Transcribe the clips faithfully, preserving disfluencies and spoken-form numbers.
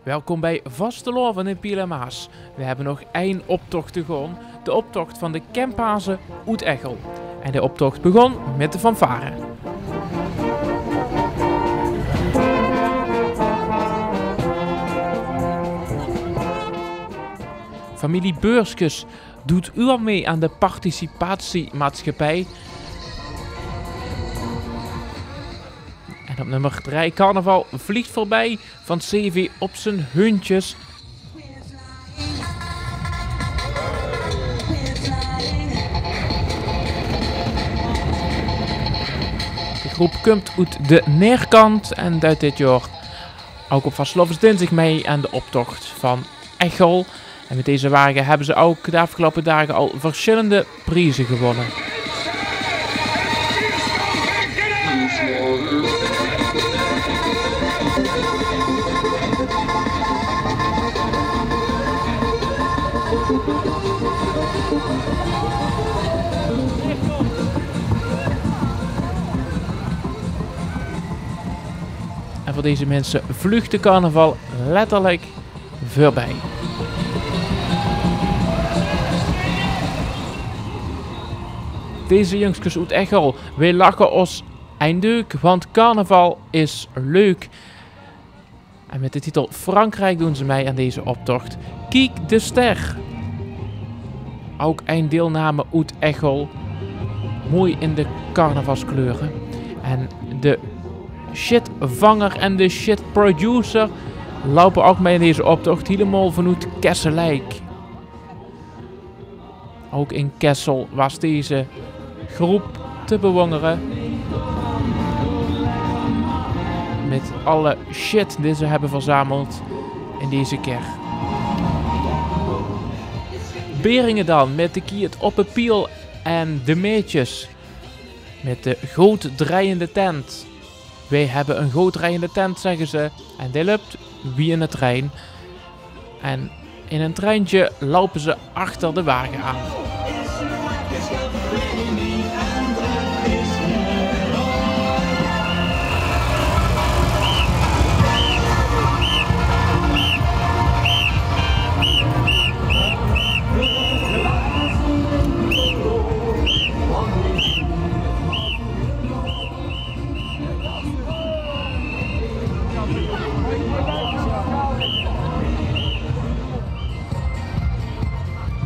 Welkom bij Vastelaovend in Piel en Maas. We hebbe nog ein optocht te gaon. De optocht van de Kemphaze oet Egchel. En de optocht begón mit de fanfare. Familie Beurskes doet u al mee aan de participatiemaatschappij. En op nummer drei, Carnaval vliegt voorbij van C V op zijn huntjes. De groep kump oet de Neerkant en duit dit jaor ook op vastelaovesdinsdig mee aan de optocht van Egchel. En met deze wagen hebben ze ook de afgelopen dagen al verschillende prijzen gewonnen. En voor deze mensen vlucht de carnaval letterlijk voorbij. Deze jungskes oet Egchel, weej lache os ein deuk, want carnaval is leuk. En met de titel Frankrijk doen ze mee aan deze optocht. Kiek de ster. Ook ein deelname oet Egchel. Mooi in de carnavalskleuren. En de shitvanger en de shitproducer loupe ook mee in deze optocht, hielemaol vanoet Kesseleik. Ook in Kessel was deze groep te bewonderen. Met alle shit die ze hebben verzameld in deze ker. Beringen dan met de kiet op de piel en de meetjes. Met de good dreiende tent. Weej hebbe ein good dreiende tent, zegge ze. En die löpt wie eine trein. En in ein treintje loupe ze achter de wagen aan.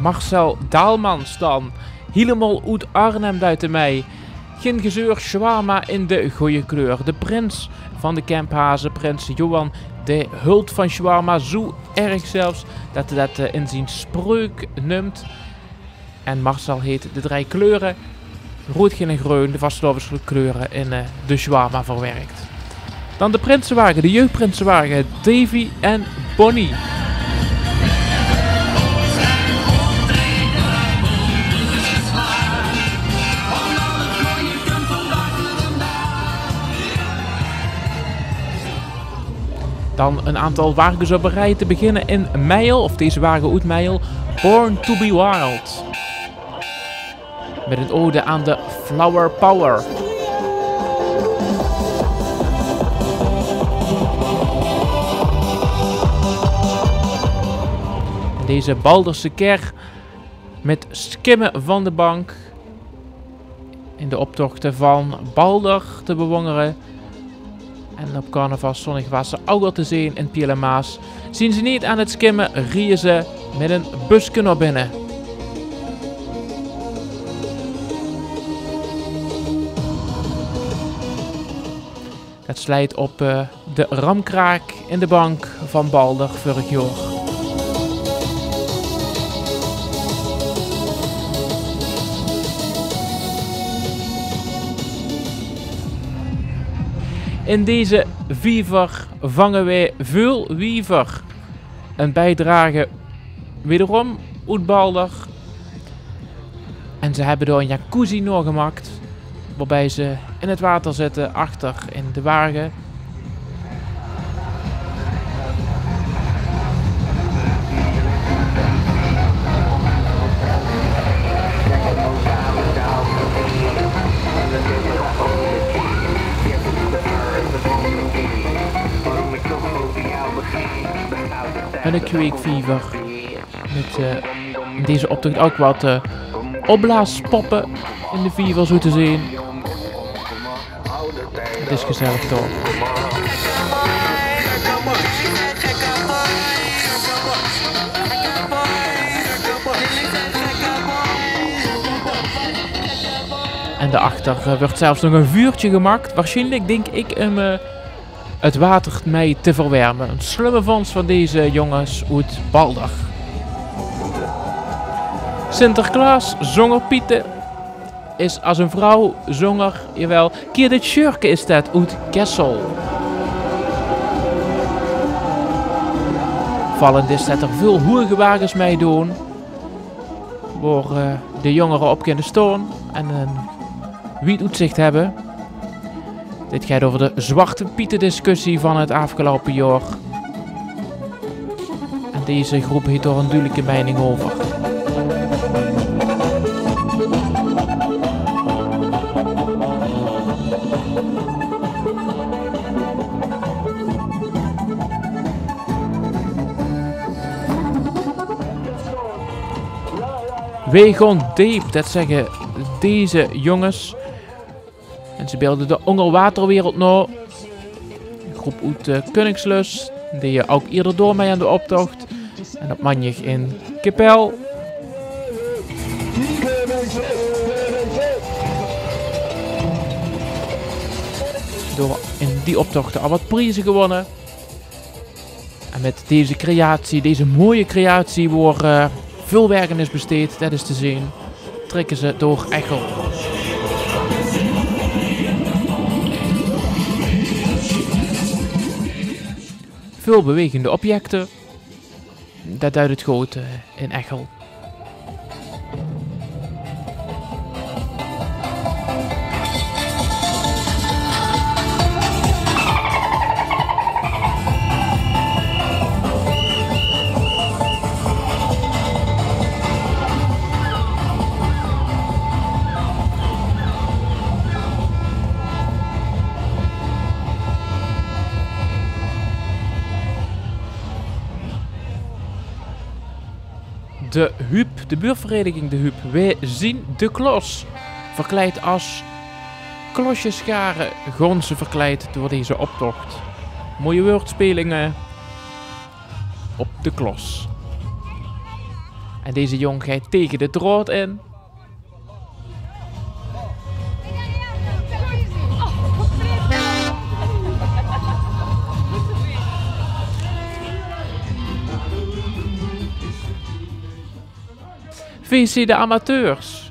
Marcel Daalmans dan, hielemaol oet Arnhem duit 'r mee. Gin gezeur, shawarma in de goeie kleur. De prins van de Kemphaze, prins Johan, de hult van shawarma, zoe erg zelfs det 'r det, eh, in zien spreuk numt. En Marcel heet de drei kleuren, roed, geel en greun, de vastelaoveskleuren, in, eh, de shawarma verwerkt. Dan de prinsewagen, de jeugdprinsewagen, Davy en Bonnie. Dan ein aantal wagens op ein rij, te beginne in Meijel, of deze wagen oet Meijel, Born to be Wild. Met ein ode aan de Flower Power. Deze Balderse ker met skimme van de bank in de optochten van Balder te bewonderen. En op carnavalszóndig waas ze ouch al te zeen in Piel en Maas. Zien ze neet aan 't skimme, rieje ze met ein buske nao binne. Det sleit op, eh, de ramkraak in de bank van Balder veurig jaor. In deze wiever vange weej veul wiever. Ein bijdrage wederom oet Balder. En ze hebbe dao ein jacuzzi nao gemaak, waobij ze in 't water zitte, achter in de wage. En de kweekviever. Mit, eh, in deze optocht ouk wat, eh, opblaaspoppe in de viever, zo te zeen. Het is gezellig toch. En daarachter, eh, wuuert zelfs nog ein vuurtje gemaak. Waarsjienlik, dink ik, um, eh, het water mei te verwerme. Ein slumme vondst van deze jónges oet Baldert. Sinterklaas zónger piete is as ein vrouw zónger, jawel, Kiet het Sjeurke is det oet Kessel. Opvallend is det er väöl hoege wages meidoon, wao, eh, de jóngere op kinne staon en ein wied oetzicht höbbe. Dit geit euver de Zwarte Piete-discussie van het aafgeloupe jaor. En deze groep heet dao ein dudelike meining euver. Weej gaon deep, det zègke deze jónges. En ze beelde de óngerwaterwereld nao. Ein groep oet, eh, Königsluss, die, eh, ouk ierder dao mei aan de optocht. En op maondig in Kepèl. Door in die optochte al wat prieze gewónne. En mit deze creatie, deze mooie creatie, wao, eh, väöl werk in is besteed, det is te zeen, trèkke ze door Echel. Väöl bewegende objecte, det duit het good, eh, in Echel. De Huub, de buurtvereiniging De Huub. Weej zien de klos. Verkleid as klosjesgare gaon ze verkleid door deze optocht. Mooie woordspelinge op de klos. En deze jóng geit tege de draod in. V C de Amateurs.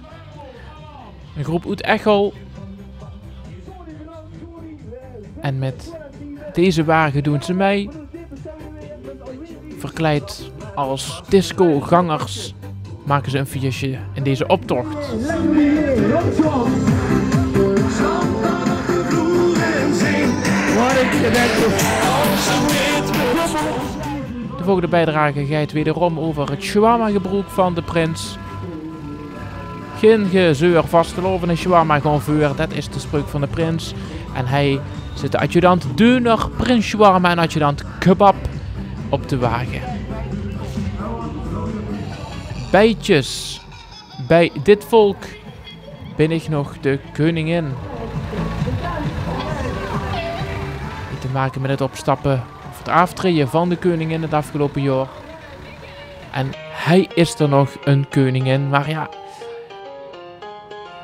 Ein groep oet Echel. En mit deze wage doon ze mei. Verkleid as discogangers make ze ein fieësje in deze optocht. De volgende biedrage geit wederom euver het shawarma-gebroek van de prins. Gein gezeur, vastelaovend en shawarma gaon veur. Det is de spreuk van de prins. En hie zit de adjudant döner, prins shawarma en adjudant kebab op de wage. Beidjes. Bij dit volk bin ik nog de keuningin. Heet te make mit het opstappe of het aaftraeje van de keuningin het aafgeloupe jaor. En hie is d'r nog ein keuningin, mer jao,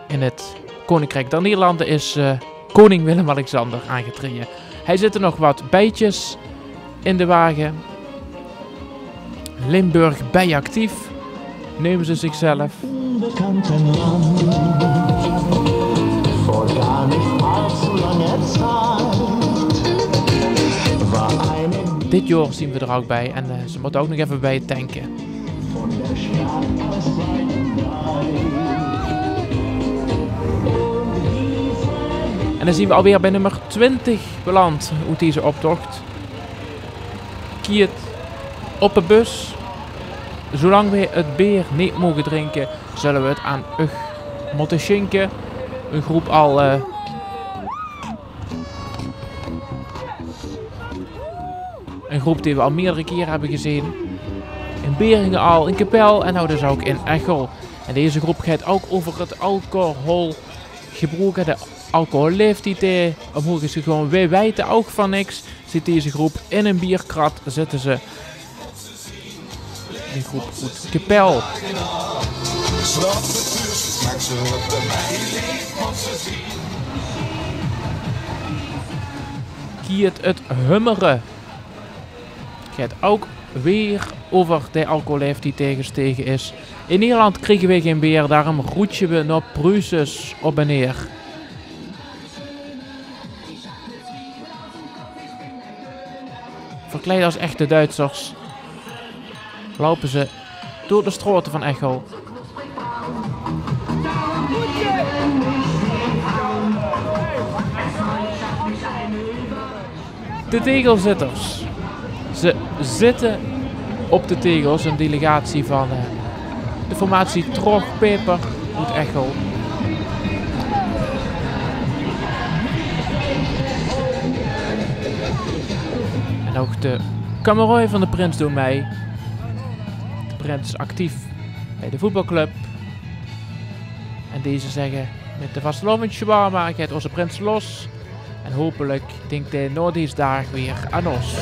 in het Koninkrijk der Nederlanden is, eh, koning Willem-Alexander aangetraeje. Hie zitte nog wat beidjes in de wage. Limburg bijactief neume ze zichzelf. Dit jaor zien we d'r ouk bij en, eh, ze mótte ouk nog effe bijtanke. En dan zien we alweer bij nummer twintig beland oet deze optocht. Kiet op de bus. Zolang we het beer neet moge drinke, zulle we het aan uch mótte sjinke. Ein groep al, eh, ein groep die we al meerdere kiere hebbe gezeen. In Beringe al, in Kepèl en now dus ouk in Egchel. En deze groep geit ouk euver 't alcoholgebroek en de alcoholleeftied, eh, omhoeg is gegange. Weej weite ouk van niks, zit deze groep. In ein bierkrat zitte ze. De groep oet Kepèl. Kiet 't hummere. Geit ouk weer euver de alcoholleeftied die gestege is. In Nederland kriege weej gein beer, daorum roetsje we nao Pruuses op en neer. Verkleid as echte Duitsers loupe ze door de straote van Egchel. De tegelzitters. Ze zitte op de tegels, ein delegatie van, eh, de formatie Trog Peper oet Egchel. En ouk de kameräöj van de prins doon mei. De prins is actief beej de voetbalclub. En deze zegge: mit de vastelaovendssjawarma geit ózze prins los. En hopelik dinkt hae nao dees daag weer aan ós.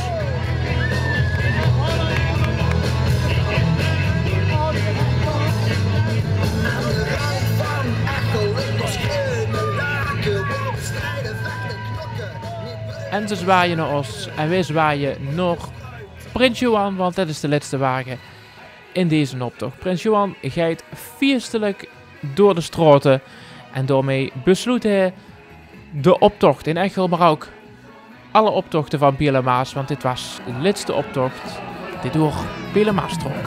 En ze zwaaie nao ós en weej zwaaie nao prins Johan, want det is de lètste wage in deze optocht. Prins Johan geit fiestelik door de straote en daomei besloet hae de optocht in Egchel, mer ouk alle optochte van Peel en Maas, want dit waas de lètste optocht die door Peel en Maas trok.